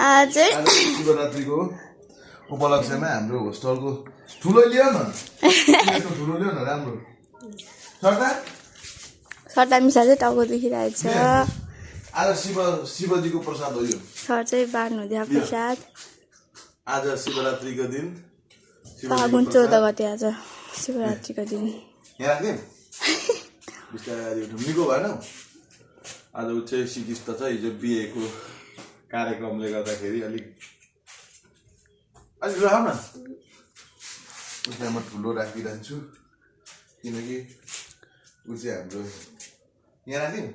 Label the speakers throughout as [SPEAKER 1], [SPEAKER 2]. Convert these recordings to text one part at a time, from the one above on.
[SPEAKER 1] आज
[SPEAKER 2] शिवरात्रिको उपलक्ष्यमा हाम्रो होस्टलको ठुलो लियो न ठुलो लियो न राम्रो
[SPEAKER 1] सट्टा मिसा चाहिँ टाउको दुखिरहेछ
[SPEAKER 2] आज शिवजीको प्रसाद हो यो
[SPEAKER 1] सर चाहिँ बाँड्नु हुँदैन प्रसाद
[SPEAKER 2] आज शिवरात्रिको दिन
[SPEAKER 1] फागुन 14 गते आज शिवरात्रिको दिन
[SPEAKER 2] यहाँ राख्दिम बिस्तारै ढुम्नीको भएन आज ऊ चाहिँ सिकिस्त छ हिजो बिहेको कार्यक्रमले गर्दाखेरि अलिक राख न उसलाई म ठुलो राखिरहन्छु किनकि ऊ चाहिँ हाम्रो यहाँ राख्दिम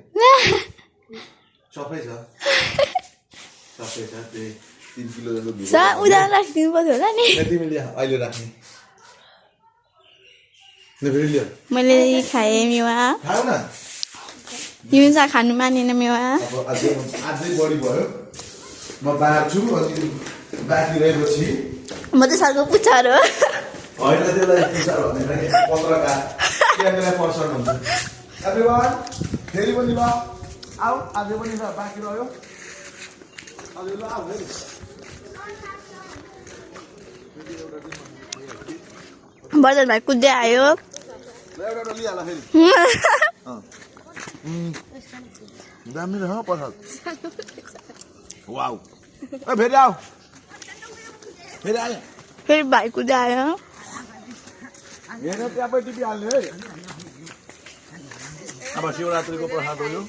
[SPEAKER 2] सफै छ त्यही 3 किलो जस्तो
[SPEAKER 1] उदा राखिदिनु पर्छ होला नि
[SPEAKER 2] तिमीले अहिले राख्ने
[SPEAKER 1] मैले खाएँ मेवा
[SPEAKER 2] खाऊ न
[SPEAKER 1] हिउँसा खानु मानेन मेवा
[SPEAKER 2] अझै बढी भयो म बाँड्छु अनि बाँकी रहेपछि
[SPEAKER 1] म चाहिँ सरको पुच्छर हो
[SPEAKER 2] होइन त्यसलाई पुच्छर भन्दैन पत्रकार क्यामेरा पर्सन हुन्छ एभ्रीवान फेरि पनि ल आऊ अझै पनि ल बाँकी रह्यो अझै ल आऊ फेरि
[SPEAKER 1] बर्दन भाइ कुद्दै आयो
[SPEAKER 2] एउटा लिइहाल फेरि दामी रह प्रसाद वाउ फेरि आऊ फेरि आयो
[SPEAKER 1] फेरि भाइ कुद्दै आयो
[SPEAKER 2] हेर त्यहाँ टिपिहाल्ने है अब शिवरात्रिको प्रसाद हो यो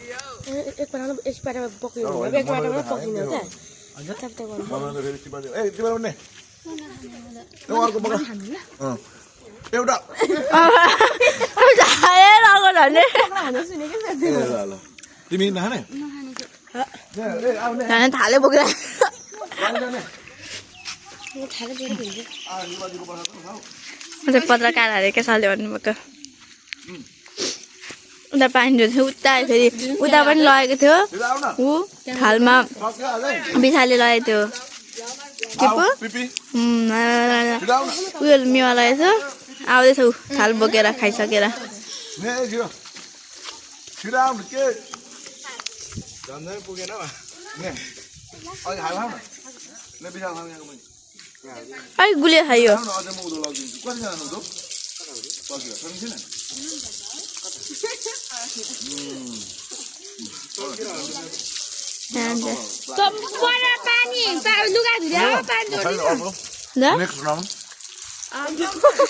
[SPEAKER 2] एउटा तिमी नखाने
[SPEAKER 1] थाले बोकेर पत्रकार हालेको साले भन्नुभएको उता पानी थियो उता फेरि उता पनि लगेको थियो ऊ थालमा बिसाले लगेको थियो के पो उयो मेवा लगेको थियो आउँदैछ ऊ थाल बोकेर खाइसकेर अलिक गुलियो खाइयो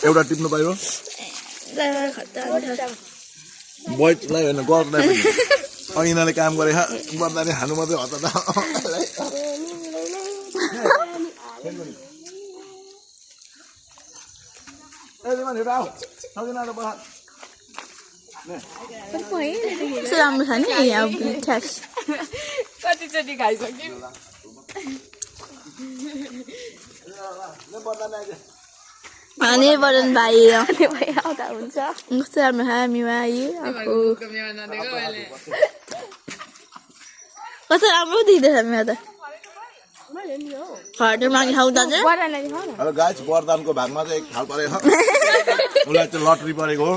[SPEAKER 2] एउटा टिप्नु पाइयो बोइजलाई होइन गर्दै यिनीहरूले काम गरे गर्दा नि हानु मात्रै हता
[SPEAKER 1] राम्रो छ नि
[SPEAKER 3] कतिचोटि खाइसक्यो
[SPEAKER 1] अनि बर्दन भाइ आउँदा हुन्छ कस्तो राम्रो खायो मेवा कस्तो राम्रो देख्दैछ मेवा त माथि खाउँदा चाहिँ
[SPEAKER 2] गाइस वरदानको भागमा चाहिँ एक थाल परेको उसलाई चाहिँ लटरी परेको हो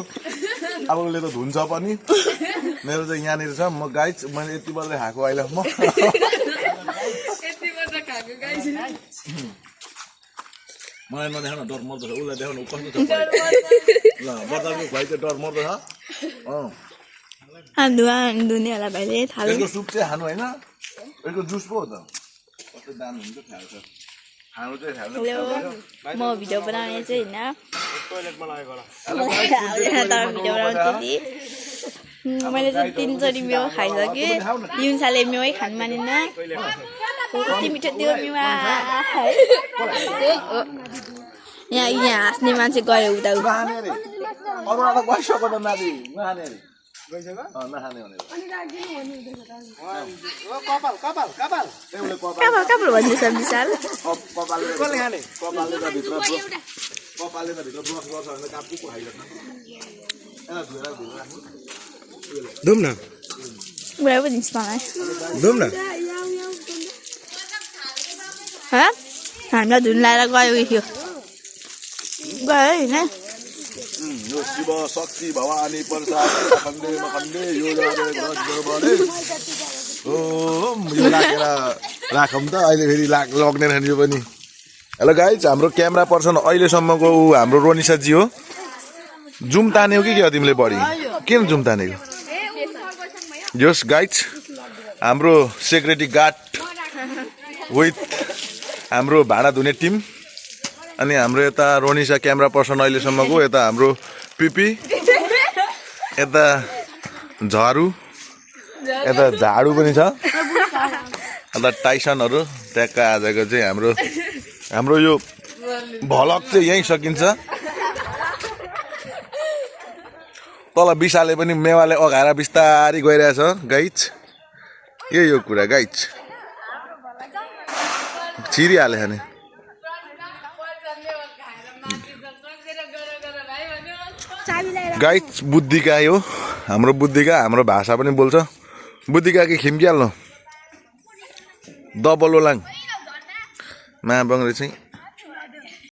[SPEAKER 2] अब उसले त धुन्छ पनि मेरो चाहिँ यहाँनिर छ म गाइस मैले यति बजे खाएको अहिले म मलाई नदेखाउन डर मर्दछ उसलाई देखाउनु कस्तो छ ल वरदानको खुवाइ चाहिँ डर मर्दछ
[SPEAKER 1] धुने होला भाइले थाल
[SPEAKER 2] यसको सुप चाहिँ खानु होइन यसको जुस पो हो त कस्तो दाम हुन्छ थाहा छ खानु चाहिँ
[SPEAKER 1] म भिडियो बनाउने चाहिँ होइन मैले चाहिँ 3 चोटि मेवा खाइसकेँ युन्साले मेवै खानु मानेन कति मिठो त्यो मेवा यहाँ हाँस्ने मान्छे गयो उता कपाल भन्दैछ विशाल
[SPEAKER 2] धुम न
[SPEAKER 1] बुढा पो दिन्छ मलाई
[SPEAKER 2] धुम न
[SPEAKER 1] हामीलाई धुन लाएर गयो थियो गयो होइन
[SPEAKER 2] यो शिव शक्ति भवानी प्रसाद खण्डे मखण्डे यो राखेर राखौँ त अहिले फेरि लग्ने रहेन यो पनि हेलो गाइज हाम्रो क्यामेरा पर्सन अहिलेसम्मको हाम्रो रोनिसाजी हो जुम तान्यौ कि के हो तिमीले बढी किन जुम तानेको यस गाइज हाम्रो सेक्युरिटी गार्ड विथ हाम्रो भाँडा धुने टिम अनि हाम्रो यता रोनिसा क्यामेरा पर्सन अहिलेसम्मको यता हाम्रो पिपी यता झाडु यता झाडु पनि छ अन्त टाइसनहरू ट्याक्क आजको चाहिँ हाम्रो यो भलक चाहिँ यहीँ सकिन्छ तल विशाले पनि मेवाले अघाएर बिस्तारी गइरहेछ गाइज यो कुरा गाइज छिरिहाल्यो नि गाइज बुद्धिका हो हाम्रो बुद्धिका हाम्रो भाषा पनि बोल्छ बुद्धिका कि खिम्किहाल्नु डबल ओलाङ महाबङ्रे चाहिँ